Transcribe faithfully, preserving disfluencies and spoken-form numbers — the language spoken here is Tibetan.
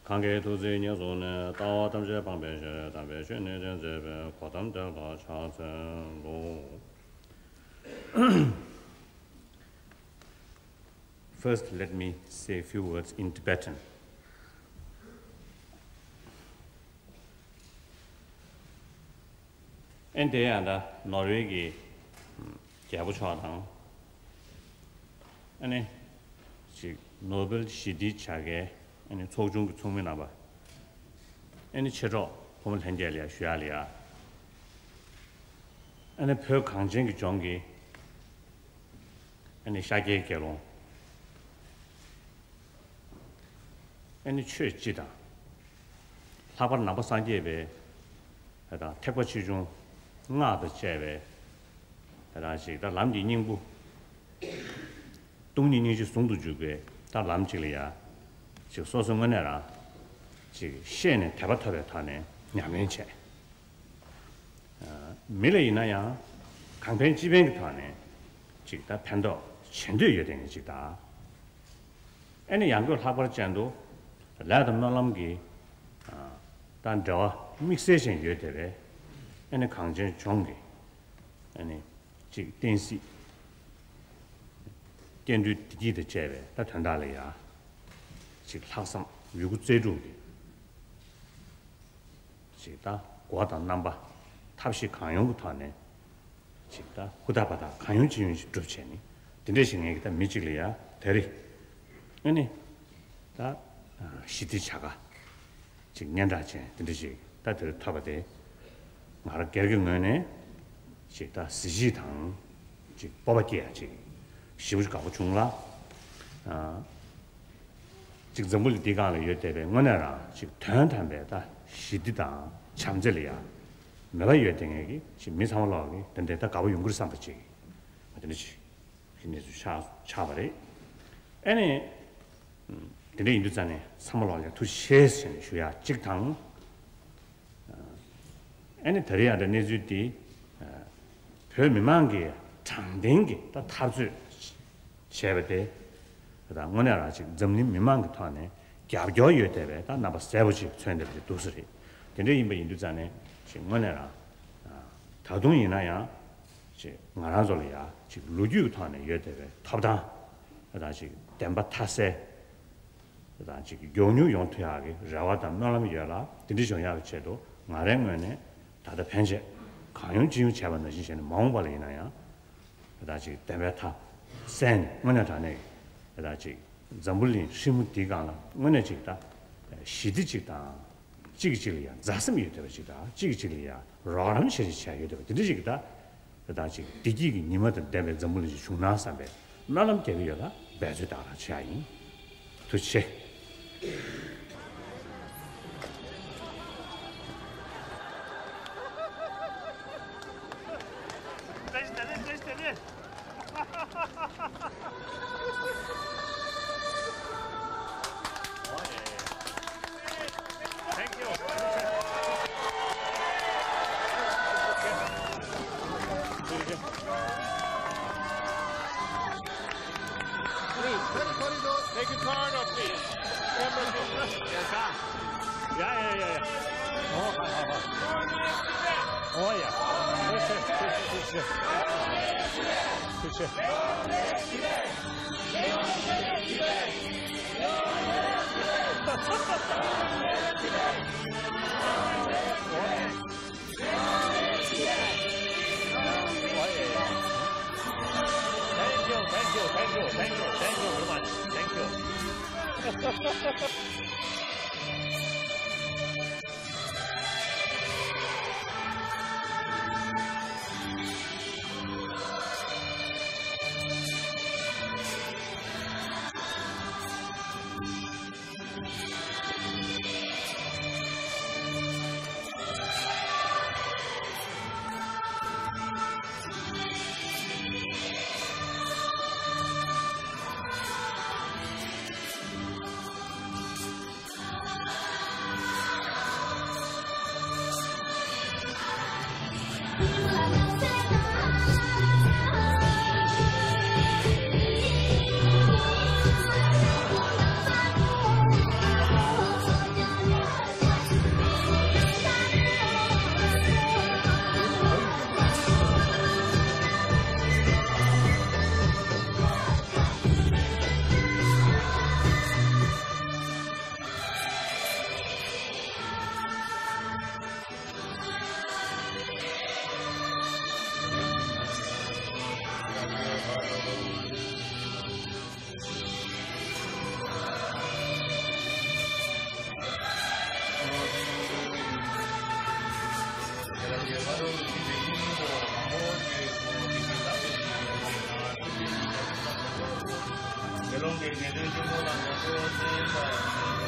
གང་གིས་ཐུགས་བརྩེ་ཉེར་བཟུང་ནས། ལྟ་བ་ཐམས་ཅད་སྤང་བའི་ཕྱིར། དམ་པའི་ཆོས་ནི་སྟོན་མཛད་པའི། གོ་ཏམ་དེ་ལ་ཕྱག་འཚལ་ལོ། First, let me say a few words in Tibetan. ཨན་དེ་ཡང་ད་ནོར་ཝེ་གི་རྒྱལ་པོ་མཆོག་དང་། ཨ་ནི་ཅིག་ནོ་བེལ་ཞི་བདེའི་བྱ་དགའི་ཨ་ནི་ཚོགས་ཆུང་གི་ཚོགས་མི་རྣམ་པ། ཨ་ནི་མཆེད་གྲོགས་ཕོ་མོ་ལྷན་རྒྱས་ལ་ཡ་ཞུ་ཡག་ལ་ཡ། ཨ་ནི་བོད་གངས་ཅན་གྱི་ལྗོངས་ཀྱི་ཨ་ནི་ཤཱཀྱའི་དགེ་སློང་། ཨ་ནི་ཆོས་སྤྱི་དང་། ལྷག་པར་ནང་པ་སངས་རྒྱས་པའི་ད་ཐེག་པ་ཆེ་ཆུང་སྔགས་དང་བཅས་པའི་ད་ཅིག་ད་ལམ་གྱི་སྙིང་པོ། སྟོང་ཉིད་སྙིང་རྗེ་ཟུང་དུ་འཇུག་པའི་ད་ལམ་གཅིག་ལ་ཡ། ཅིག་སོ་སོ་དངོས་གནས་རང་ཅིག་ཤེས་ནས་དད་པ་ཐོབ་པའི་ཐོག་ནས་ཉམས་ལེན་བྱས། མི་ལ་ཡིན་ན་ཡང་གང་ཕན་ཅི་ཕན་གྱི་ཐོག་ནས་ཅིག་ད་ཕན་ཐོགས་བྱེད་འདོད་ཡོད་དེ་ནི་ཅིག་ད། ཨ་ནི་ཡང་སྒོས་ལྷག་པར་ཅན་དུ་ལས་དང་སྨོན་ལམ་གྱི་ད་འབྲེལ་བ་དམིགས་བསལ་ཅན་ཡོད་དེ་བས། ཨ་ནི་གངས་ཅན་ལྗོངས་ཀྱི་ཨ་ནི་ཅིག་བསྟན་སྲིད་སྐྱེ་འགྲོའི་བདེ་སྐྱིད་དང་བཅས་པའི་ད་དོན་དག་ལ་ཡ་ཅིག་ལྷག་བསམ་ཡོད་རྒུ་རྩལ་སྤྲུགས་ཀྱི་ཅིག་ད་སྒོ་དང་རྣམ་པ་ཐབས་ཤེས་གང་ཡོང་གི་ཐོག་ནས་ཅིག་ད་ཧུར་ཐག་འབད་ཐག་གང་ཡོང་ཅི་ཡོང་ཞིག་སྒྲུབ་བྱས་ནས་དེ་འདྲ་ཞིག་ངེད་ཀྱི་ད་མི་གཅིག་ལ་ཡ་དེ་རེད། ཨ་ནི་ད་ཞི་བདེ་བྱ་དགའ་ཅིག་སྙན་གྲགས་ཅན་དེ་འདྲ་ཞིག་ད་དེར་ཐོབ་པ་དེ་ང་རང་སྒེར་གྱི་ངོས་ནས་ཅིག་ད་གཟི་བརྗིད་དང་ཅིག་སྤོབས་པ་སྐྱེ་ཡ་ཅིག་ཞེ་པོ་ཅིག་དགའ་པོ་བྱུང་ལ། ཅིག་འཛམ་བུ་གླིང་འདི་སྒང་ལ་ཡོད་བསྡད་པའི་དངོས་གནས་རང་ཅིག་དོན་དམ་པའི་ད་ཞི་བདེ་དང་བྱམས་བརྩེ་ལ་ཡ་མོས་པ་ཡོད་བསྡད་མཁན་གྱི་ཅིག་མི་ཚང་མ་ལོག་གི་དེ་འདྲའི་ད་དགའ་པོ་ཡོང་གི་རེད་བསམ་པ་ཅིག་དེ་འདྲ་ཅིག་གི་གནས་ཚུལ་ཆགས་ཆགས་པ་རེད། ཨ་ནི་དེ་འདྲ་ཡིན་དུས་ཙང་ནས་ཚང་མ་ལོག་ལ་ཡ་ཐུགས་རྗེ་ཆེ་ཟེར་ནས་ཞུ་ཡ་གཅིག་དང་། ཨ་ནི་ད་རེས་ཡང་འདྲ་གནས་ཚུལ་འདི་བོད་མི་མང་གིས་དྲང་བདེན་གྱི་ད་འཐབ་རྩོད་བྱས་པ་དེ་ད་དངོས་གནས་རང་ཅིག་འཛམ་གླིང་མི་མང་གི་ཐོག་ནས་རྒྱབ་སྐྱོར་ཡོད་བསྡད་པའི་ད་རྣམ་པ་གསལ་པོ་ཅིག་མཚོན་བསྡད་པ་ཅིག་འདུག་ས་རེད། དེ་འདྲ་ཡིན་པ་ཡིན་དུས་ཙང་ནས་ཅིག་དངོས་གནས་རང་ད་དུང་ཡིན་ན་ཡང་ཅིག་ང་རང་ཚོ་ལ་ཡ་ཅིག་ལོ་རྒྱུས་ཀྱི་ཐོག་ནས་ཡོད་བསྡད་པའི་ཐོབ་ཐང་ད་ཅིག་བདེན་པ་མཐའ་གསལ། དང་གཅིག་མགྱོགས་མྱུར་ཡོང་ཐུབ་ཡག་གི་རེ་བ་དང་སྨོན་ལམ་ཡོད་ལ། དེ་འདྲ་བྱུང་ཡག་གི་ཆེད་དུ་ང་རའི་ངོས་ནས་ད་ལྟ་ཕན་ཆད་གང་ཡོང་ཅི་ཡོང་བྱས་པ་ནང་བཞིན་བྱས་ནས། མ་འོངས་པ་ལ་ཡིན་ན་ཡང་ད་ཅིག་བདེན་པའི་མཐའ་གསལ་ནས་དངོས་གནས་དྲང་གནས་ད་ཅིག་འཛམ་བུ་གླིང་ཧྲིལ་མོ་འདིའི་སྒང་ལ་དངོས་གནས་ཅིག་ད་ཞི་བདེ་ཅིག་དང་། གཅིག་གིས་གཅིག་ལ་ཡང་མཛའ་སེམས་ཡོད་བསྡད་པ་ཅིག་དང་། གཅིག་གིས་གཅིག་ལ་ཡང་རོགས་རམ་བྱེད་བྱེད་ཡོད་བསྡད་པ་དེ་འདྲ་ཅིག་ད། དེ་དག་ཅིག་བདེ་སྐྱིད་ཀྱི་ཉི་མ་དང་ལྡན་པའི་འཛམ་བུ་གླིང་ཞིག་བྱུང་ན་བསམ་པའི་སྨོན་ལམ་རྒྱག་གི་ཡོད་ལ། འབད་རྩོལ་ད་ག་རང་བྱེད་ཡ་ཡིན། ཐུགས་རྗེ་ཆེ། Thank you. Please, take a corridor, take a corridor, please. Camera, please. Yes, sir. Yeah, yeah, yeah, yeah. Oh, hi, hi, hi. Oh, yeah. Picture, picture, picture. Picture. Thank you, thank you, thank you, thank you, thank you very much. Thank you. མེ་ལོང་གི་དགེ་འདུན་ཆེན་པོ་དང་ང་ཚོ་བཅས་པ།